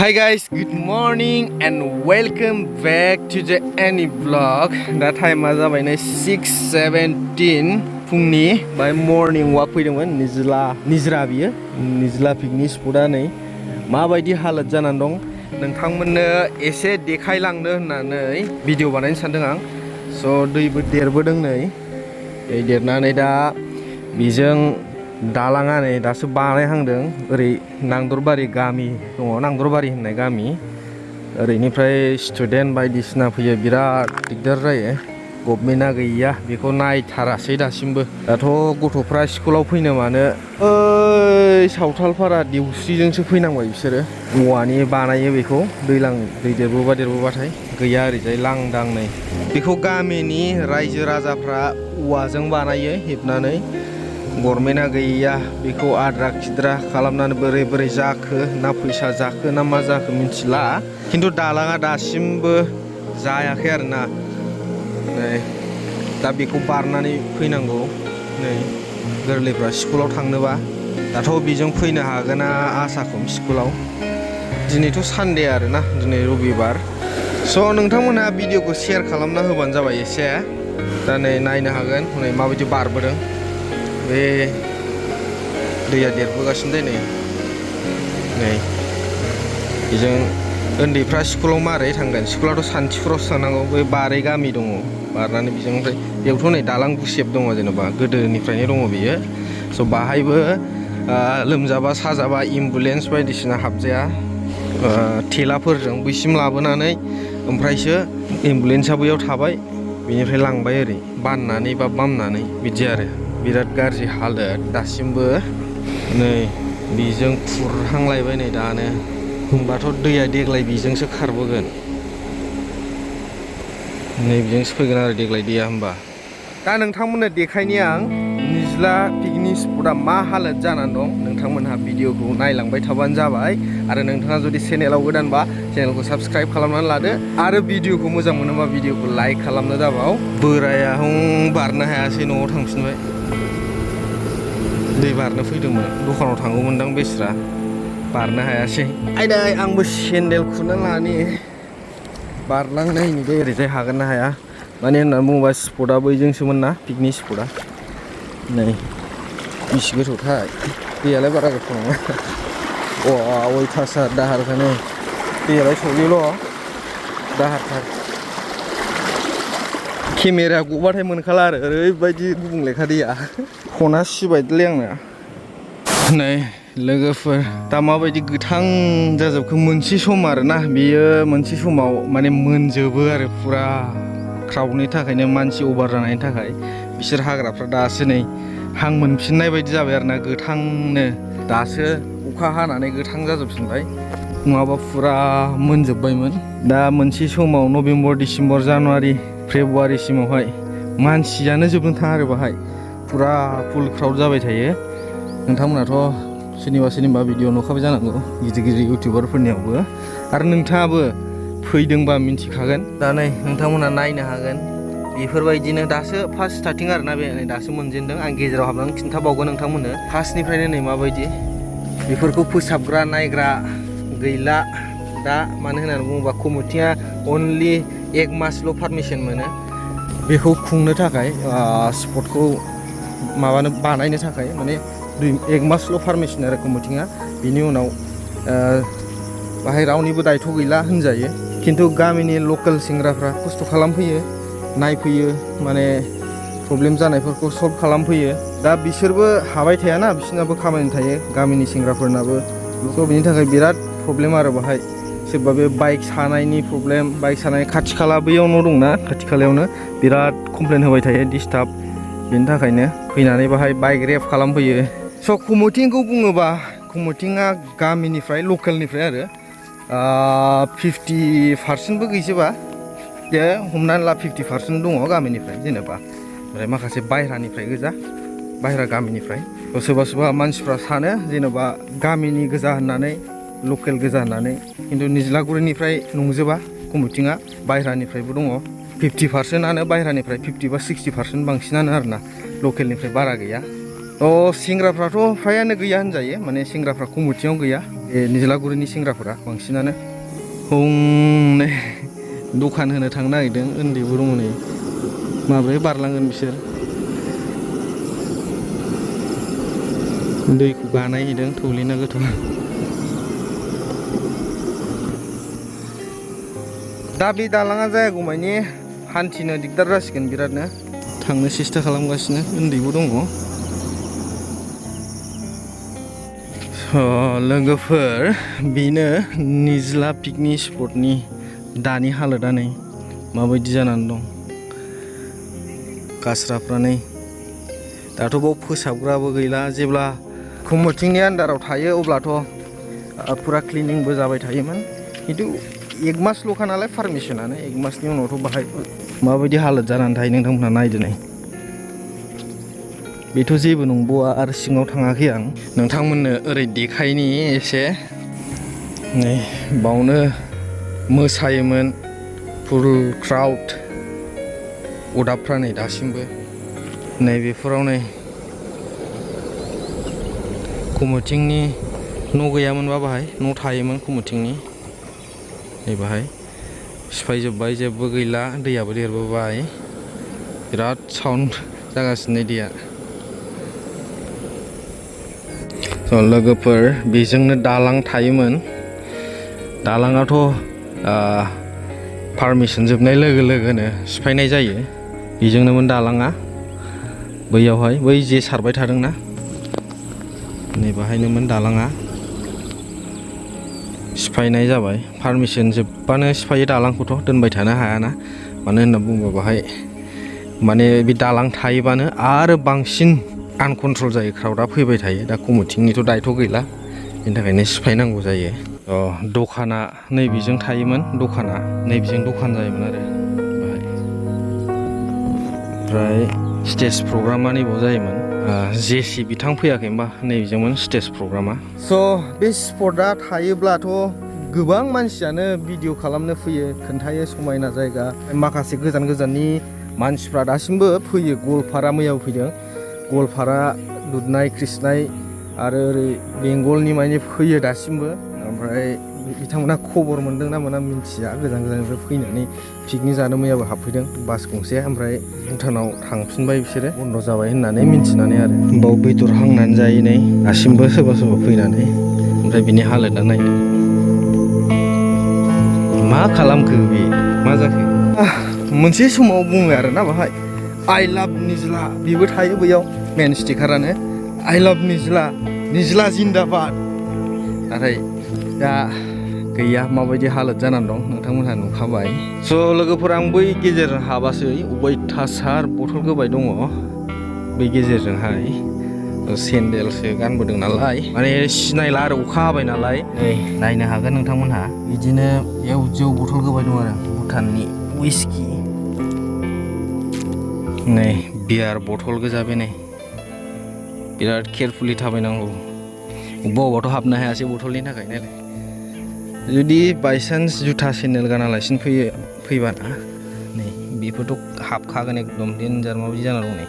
Hi guys, good morning and welcome back to the any vlog. That time जाबाय 6:17 फुंनि बाय morning वाक फैदोंमोन निजरा बियो निजला picnic स्पटआ नै माबायदि हालत जानानै दं नोंथांमोननो एसे देखायलांनो होननानै भिडिअ बानायनो सानदों आं। स' दैबो देरबोदों नै देरनानै दा बिजों दालाङा नै दासो बानायहांदों ओरै नांदरबारि गामि दङ नांदरबारि होननाय गामि ओरैनिफ्राय स्टुडेन्ट बायदिसिना फैयो बिराद दिगदार जायो गभर्नमेन्टआ गैया बेखौ नायथारासै दासिमबो दाथ' गथ'फ्रा स्कुलाव फैनो मानो सावथालपारा देवस्रिजोंसो फैनांबाय बिसोरो औवानि बानायो बेखौ दैज्लां दै देरबोबाथाय गैया ओरैजाय लांदां नै बेखौ गामिनि रायजो राजाफ्रा औवाजों बानायो हेबनानै गभर्नमेन्टआ गैया बेखौ आद्रा खिद्रा खालामनानै बोरै जाखो ना फैसा जाखो ना मा जाखो मिथिला खिन्थु दालाङा दासिमबो जायाखै आरोना नै दा बेखौ बारनानै फैनांगौ नै गोरलैफ्रा स्कुलाव थांनोबा दाथ' बेजों फैनो हागोना आसा खम स्कुलाव दिनैथ' सानडे आरोना दिनै रबिबार स' नोंथांमोनहा भिडिअखौ शेयार खालामना होबानो जाबाय एसे दा नै नायनो हागोन हनै माबायदि बारबोदों बे दैया देरबोगासिनो नै बेजों उन्दैफ्रा स्कुलाव मारै थांगोन स्कुलाथ' सान्थिफुरावसो थांनांगौ बै बारै गामि दङ बारनानै बेजों ओमफ्राय बेयावथ' नै दालां गुसेब दङ जेनेबा गोदोनिफ्रायनो दङ बियो स' बाहायबो लोमजाबा साजाबा एम्बुलेन्स बायदिसिना हाबजाया थेलाफोरजों बैसिम लाबोनानै ओमफ्रायसो एम्बुलेन्सआ बैयाव थाबाय बेनिफ्राय लांबाय ओरै बाननानै बा बामनानै बिदि आरो बिराद गाज्रि हालोद दासिमबो नै बेजों खुरहांलायबाय नै दानो होमबाथ' दैया देग्लाय बेजोंसो खारबोगोन नै बेजोंसो फैगोन आरो देग्लाय दैया होमबा दा नोंथांमोननो देखायनि आं निजला पिकनिक स्पटआ मा हालोद जानानै दं नोंथांमोनहा भिडिअखौ नायलांबाय थाबानो जाबाय आरो नोंथाङा जुदि चेनेलाव गोदानबा चेनेलखौ साबस्क्राइब खालामनानै लादो आरो भिडिअखौ मोजां मोनोबा भिडिअखौ लाइक खालामनो दाबाव बोराया बारनो हायासै न'आव थांफिनबाय दै बारनो फैदोंमोन दखानाव थांगौमोनदां बेस्रा बारनो हायासै आयदै आंबो सेन्देल खुना लानि बारलांनायनि बे ओरैजाय हागोन ना हाया माने होननानै बुङोबा स्पटआ बैजोंसोमोन ना पिकनिक स्पटआ नै बिसि गोथौथाय दैयालाय बारा गोथौ नङा अयथासार दाहारखानो दैयालाय सौलिल' दाहारथार केमेरा गबाथाय मोनखाला आरो ओरैबायदि गुबुंलेखा दैया खना सिबायदोलै आंना नै लोगोफोर दा माबायदि गोथां जाजोबखो मोनसे सम आरोना बेयो मोनसे समाव माने मोनजोबो आरो फुरा क्राउडनि थाखायनो मानसि अभार जानायनि थाखाय बिसोर हाग्राफ्रा दासो नै हां मोनफिननाय बायदि जाबाय आरोना गोथांनो दासो अखा हानानै गोथां जाजोबफिनबाय नङाबा फुरा मोनजोब्बायमोन दा मोनसे समाव नभेम्बर डिसेम्बर जानुवारि फेब्रुवारिसिमावहाय मानसियानो जोबनो थाङा आरो बाहाय फुरा फुल क्राउड जाबाय थायो नोंथांमोनाथ' सोरनिबा भिडिअ नुखाबाय जानांगौ गिदिर इउटिउबारफोरनियावबो आरो नोंथाङाबो फैदोंबा मिन्थिखागोन दा नै नोंथांमोना नायनो हागोन बेफोरबायदिनो दासो फार्स्ट स्टार्टिं आरोना बे नै दासो मोनजेनदों आं गेजेराव हाबनानै खिन्थाबावगोन नोंथांमोननो फार्स्टनिफ्रायनो नै माबायदि बेफोरखौ फोसाबग्रा नायग्रा गैला दा मानो होननानै बुङोबा कमिटिया अनलि 1 मासल' पारमिसन मोनो बेखौ खुंनो थाखाय स्पटखौ बानायनो थाखाय माने 1 मासल' पारमिसन आरो कमिटिया बिनि उनाव बाहाय रावनिबो दायथ' गैला होनजायो खिन्थु गामिनि लकेल सेंग्राफ्रा खस्थ' खालामफैयो नायफैयो माने प्रब्लेम जानायफोरखौ सल्भ खालामफैयो दा बिसोरबो हाबाय थायाना बिसोरनाबो खामानि थायो गामिनि सेंग्राफोरनाबो स' बिनि थाखाय बिराद प्रब्लेम आरो बाहाय सोरबा बे बाइक सानायनि प्रब्लेम बाइक सानाय खाथि खाला बैयाव न' दंना खाथि खालायावनो बिराद कमप्लेन होबाय थायो डिस्टार्ब बेनि थाखायनो फैनानै बाहाय बाइक रेप खालामफैयो स' कमिटिखौ बुङोबा कमिटिया गामिनिफ्राय लकेलनिफ्राय आरो 50%बो गैजोबा दे हमनानै ला 50% दङ गामिनिफ्राय जेनेबा ओमफ्राय माखासे बायह्रानिफ्राय गोजा बायह्रा गामिनिफ्राय सोरबा मानसिफ्रा सानो जेनेबा गामिनि गोजा होननानै लकेल गोजा होननानै खिन्थु निज्लागुरिनिफ्राय नंजोबा कमिटिया बायह्रानिफ्रायबो दङ 50%आनो बायह्रानिफ्राय 50 बा 60% बांसिनानो आरोना लकेलनिफ्राय बारा गैया सेंग्राफ्राथ' फ्रायानो गैया होनजायो माने सेंग्राफ्रा कमिटियाव गैया बे निज्लागुरिनि सेंग्राफोरा बांसिनानो हनै दखान होनो थांनो नागिरदों उन्दैबो दङ नै माब्रै बारलांगोन बिसोर दैखौ गानायहैदों थौलेना गोथौ दा बे दालाङा जायागौमानि हान्थिनो दिगदार जासिगोन बिरादनो थांनो सेस्था खालामगासिनो उन्दैबो दङ लोगोफोर बेनो निज्ला पिकनिक स्पटनि दानि हालोदा नै माबायदि जानानै दं गास्राफ्रा नै दाथ' बाव फोसाबग्राबो गैला जेब्ला कमिटिनि आन्दाराव थायो अब्लाथ' फुरा क्लिनिंबो जाबाय थायोमोन खिन्थु 1 मासल'खा नालाय पारमिसनानो 1 मासनि उनावथ' बाहाय माबायदि हालोद जानानै थायो नोंथांमोनहा नायदो नै बेथ' जेबो नंबावा आरो सिङाव थाङाखै आं नोंथांमोननो ओरै देखायनि एसे नै बावनो मोसायोमोन फुल क्राउड अदाबफ्रा नै दासिमबो नै बेफोराव नै कमिटिनि न' गैयामोनबा बाहाय न' थायोमोन कमिटिनि नै बाहाय सिफायजोब्बाय जेबो गैला दैयाबो देरबोबाय बिराद साउन्ड जागासिनो दैया लोगोफोर बेजोंनो दालां थायोमोन दालाङाथ' पारमिसन जोबनाय लोगो लोगोनो सिफायनाय जायो बेजोंनोमोन दालाङा बैयावहाय बै जे सारबाय थादोंना नै बाहायनोमोन दालाङा सिफायनाय जाबाय पारमिसन जोबबानो सिफायो दालांखौथ' दोनबाय थानो हायाना मानो होनना बुङोबा बाहाय माने बे दालां थायोबानो आरो बांसिन आनकन्ट्रल जायो क्राउडा फैबाय थायो दा कमिटिनिथ' दायथ' गैला बेनि थाखायनो सिफायनांगौ जायो दखाना नैबेजों थायोमोन दखाना नैबेजों दखान जायोमोन आरो बाहाय ओमफ्राय स्टेज प्रग्रामा नैबाव जायोमोन जेसि बिथां फैयाखै होमबा नैबेजोंमोन स्टेज प्रग्रामा बे स्पटआ थायोब्लाथ' गोबां मानसियानो भिडिअ खालामनो फैयो खोन्थायो समायना जायगा माखासे गोजान गोजाननि मानसिफ्रा दासिमबो फैयो गवालपारा मैयाबो फैदों गवालपारा दुधनाय कृष्णाय आरो ओरै बेंगलनि माने फैयो दासिमबो ओमफ्राय बिथांमोना खबर मोनदों ना मोना मिन्थिया गोजान गोजाननिफ्राय फैनानै पिकनिक जानो मैयाबो हाबफैदों बास गंसे ओमफ्राय भुटानाव थांफिनबाय बिसोरो बन्द' जाबाय होननानै मिन्थिनानै आरो बाव बेदर हांनानै जायो नै दासिमबो सोरबा सोरबा फैनानै ओमफ्राय बिनि हालोदा नायदो मा खालामखो बे मा जाखो मोनसे समाव बुङो आरोना बाहाय आइ लाभ निज्ला बेबो थायो बैयाव मेन स्टिकारानो आइ लाभ निज्ला निज्ला जिन्दाबाद नाथाय दा गैया माबायदि हालोद जानानै दं नोंथांमोनहा नुखाबाय स' लोगोफोर आं बै गेजेरजों हाबासै अयथासार बथल गोबाय दङ बै गेजेरजोंहाय सेन्देलसो गानबोदों नालाय माने सिनायला आरो अखा हाबाय नालाय नै नायनो हागोन नोंथांमोनहा बिदिनो जौ बथल गोबाय दं आरो भुटाननि उइस्कि नै बियार बथल गोजा बे नै बिराद केयारफुलि थाबायनांगौ अबेबा अबेबाथ' हाबनो हायासै बथलनि थाखाय नायलाय जुदि बायसान्स जुथा सेन्देल गानालासिनो फैबाना नै बेफोरथ' हाबखागोन एकदम डेन्जार माबायदि जाना दं नै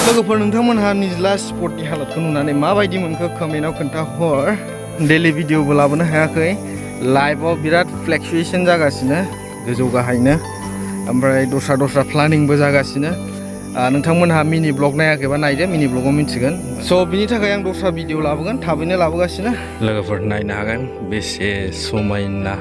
लोगोफोर नोंथांमोनहा निज्ला स्पटनि हालोदखौ नुनानै माबायदि मोनखो कमेन्टआव खोन्थाहर डेलि भिडिअबो लाबोनो हायाखै लाइभआव बिराद फ्लक्चुएसन जागासिनो गोजौ गाहायनो ओमफ्राय दस्रा प्लानिंबो जागासिनो नोंथांमोनहा मिनि ब्लग नायाखैबा नायदो मिनि ब्लगाव मिन्थिगोन स' बिनि थाखाय आं दस्रा भिडिअ लाबोगोन थाबैनो लाबोगासिनो लोगोफोर नायनो हागोन बेसे समायना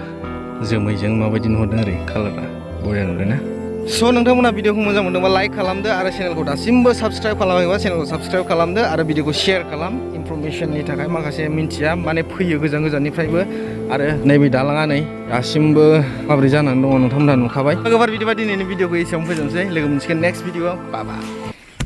जोमैजों माबायदि नुहरदों ओरै कालारा बरिया नुदों ना स' नोंथांमोनहा भिडिअखौ मोजां मोनदोंबा लाइक खालामदो आरो चेनेलखौ दासिमबो साबस्क्राइब खालामाखैबा चेनेलखौ साबस्क्राइब खालामदो आरो भिडिअखौ शेयार खालाम इनफरमेसननि थाखाय माखासे मिन्थिया माने फैयो गोजान गोजाननिफ्रायबो आरो नैबे दालाङा नै दासिमबो माबोरै जानानै दङ नोंथांमोनहा नुखाबाय लोगोफोर बिदिबा दिनैनि भिडिअखौ एसेयावनो फोजोबनोसै लोगो मोनसिगोन नेक्स्ट भिडिअआव बाय बाय